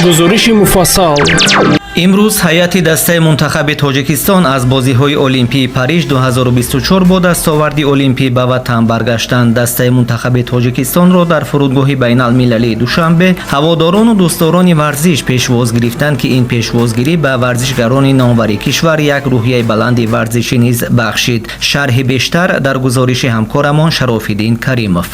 Гузориши муфассал. Имрӯз ҳайати дастаи мунтахаби Тоҷикистон аз бозиҳои Олимпии Париж 2024 бо дастоварди олимпӣ ба ватан баргаштанд. Дастаи мунтахаби Тоҷикистонро дар фурудгоҳи байналмилалии Душанбе ҳаводорону дӯстдорони варзиш пешвоз гирифтанд, ки ин пешвозгирӣ ба варзишгарони номвари кишвар як рӯҳияи баланди варзишӣ низ бахшид. Шарҳи бештар дар гузориши ҳамкорамон Шарофиддин Каримов.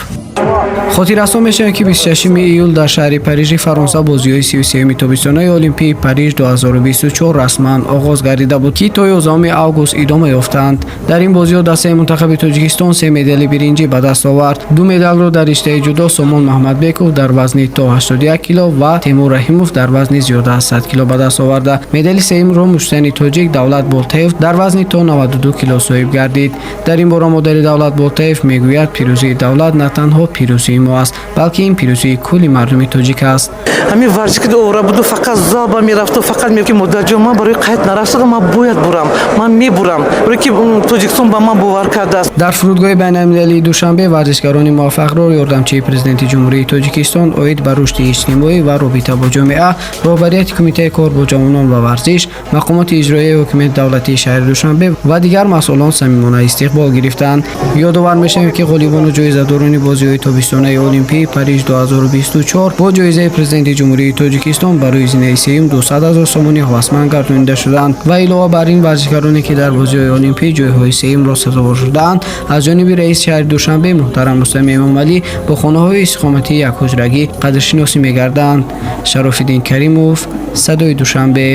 Хотиррасон мешавем, ки 26 июл дар шаҳри Парижи Фаронса бозиҳои 33-юми тобистонаи Олимпии Париж 2024 расман оғоз гардида буд, ки то 11 август идома ёфтанд. Дар ин бозиҳо дастаи мунтахаби Тоҷикистон се медали биринҷӣ ба даст овард. Ду медалро дар риштаи ҷудо Сомон Маҳмадбеков дар вазни то 81 кило ва Темур Раҳимов дар вазни зиёда аз 100 кило ба даст оварда, медали сеюмро муштзани тоҷик Давлат Болтаев дар вазни то 92 кило соҳиб гардид. Дар ин бора модари Давлат Болтаев мегӯяд: пирӯзии Давлат на танҳо пирӯзии мо аст, балки ин пирӯзии кулли мардуми тоҷик аст. Ҳамин варзиш ки овора буду, фақат залба мерафту, фақат мегуфт, ки модарҷон, ман барои қайд нарафтадам, ман бояд бурам, ман мебурам, барои ки Тоҷикистон ба ман бовар кардааст. Дар фурудгоҳи байналмилалии Душанбе варзишгарони муваффақро ёрдамчии Президенти Ҷумҳурии Тоҷикистон оид ба рушди иҷтимоӣ ва робита бо ҷомеа, роҳбарияти Кумитаи кор бо ҷавонон ва варзиш, мақомоти иҷроияи ҳокимияти давлатии шаҳри Душанбе ва дигар масъулон самимона истиқбол гирифтанд. Ёдовар мешавем, ки ғолибону ҷоизадорони бозиҳои тобистонаи Олимпии Париж 2024 бо ҷоизаи Президенти Ҷумҳурии Тоҷикистон барои зинаи сеюм 200 ҳазор сомонӣ ҳавасманд гардонида шуданд ва илова бар ин, варзишгароне, ки дар бозиҳои олимпӣ ҷойҳои сеюмро сазовор шудаанд, аз ҷониби раиси шаҳри Душанбе муҳтарам Рустами Эмомалӣ бо хонаҳои истиқоматии якҳуҷрагӣ қадршиносӣ мегарданд. Шарофиддин Каримов, «Садои Душанбе».